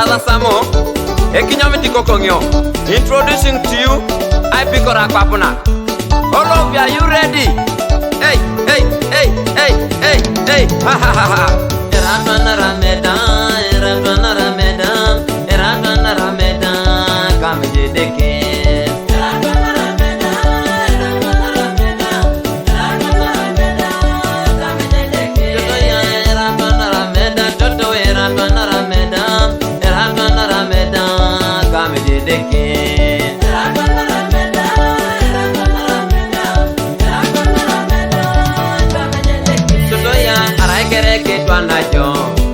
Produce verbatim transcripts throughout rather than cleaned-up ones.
Ala Samo, ekinyom tiko kong'io. Introducing to you, I pick up a papuna. All of you, are you ready? Hey, hey, hey, hey, hey, hey. Ha, ha, ha, ha. Eratwana rameda, eratwana rameda, eratwana rameda, kamjedeke. Toto ya eratwana rameda, toto eratwana rameda, eratwana rameda, kamjedeke. Sosoya, arai kere kitwa najo,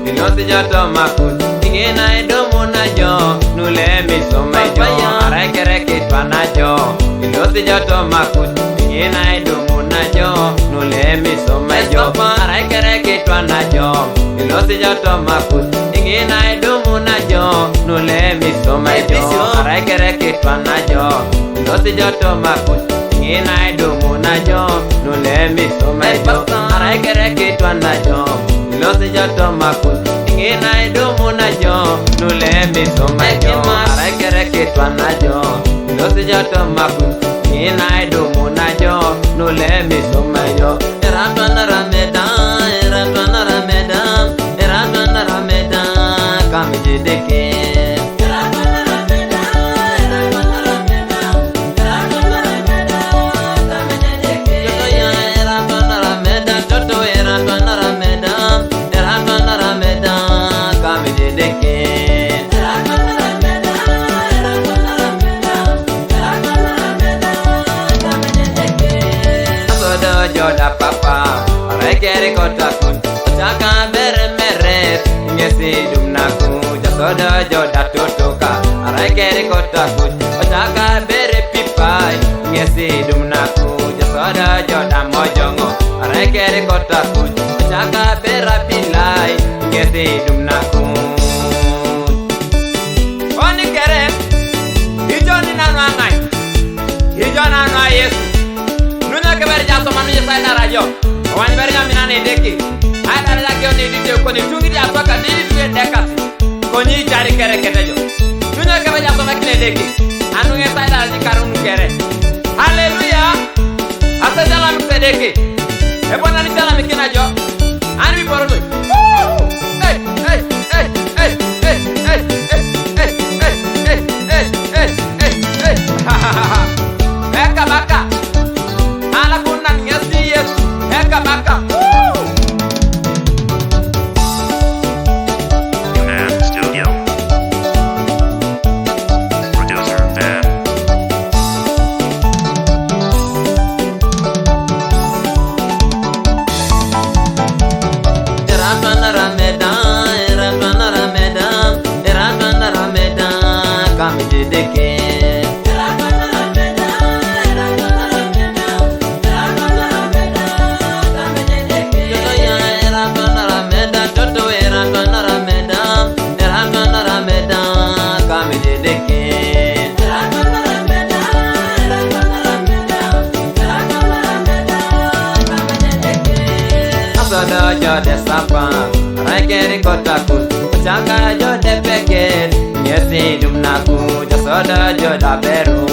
ilosi joto makut, ing'ina idumu najo, nule misoma ijo. Arai kere kitwa najo, ilosi joto makut, ing'ina idumu najo, nule misoma ijo. Arai kere kitwa najo, ilosi joto makut, ing'ina idumu najo, nule misoma ijo. Arai kere kitwa najo, ilosi joto makut, ing'ina idumu najo, nule misoma ijo. Arai kere kitwa najo, ilosi joto makut, ing'ina idumu najo, nule misoma ijo. Arai kere kitwa najo, ilosi joto makut, ing'ina idumu najo, nule misoma ijo. Eratwana rameda, eratwana rameda, eratwana rameda, kamjedeke. Joda papa, rekeri kotakun, taka bere meret, ngesi dum naku, jasoda joda totoka, rekeri kotakun, taka bere pipai, ngesi dum naku, jasoda joda mojongo, rekeri kotakun, taka bere pilai, ngesi dum naku. Oni kere, ijo ni nanu ang'ai, ijo nanu a Yesu. Nunyo kebere jasoma nunyo saidara jo. Wany bere nyamina ni deki. Ai dara ja kio ni dite koni tungi di aswaka diri dite dekati. Konyi jari kere kete jo. Nunyo kebere jasoma kine deki. Anu nge saidara di karun kere. Hallelujah. Asa jalam sedeke. Ebo nani jalam kina jo. Ani mi poro doi. Hey, hey, hey. Eka baka. Ala kunan ngesi yes. Eka baka. Yunan Studio. Producer Van. Eratwana rameda, eratwana rameda, eratwana rameda, kamjedeke. Toto ya eratwana rameda, toto eratwana rameda, eratwana rameda, kamjedeke. Asoda jode sapa, rekeri kotakun, chaka jode peket, ngesi dum naku, jasoda joda beru,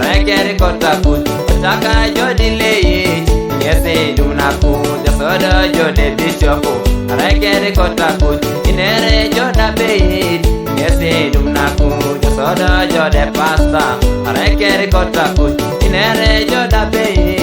rekeri kotakun, chaka jode lei, ngesi dum naku, jasoda jode bishopu, rekeri kotakun, inere joda bei, ngesi dum naku, jasoda jode pasta, rekeri kotakun, inere joda bei,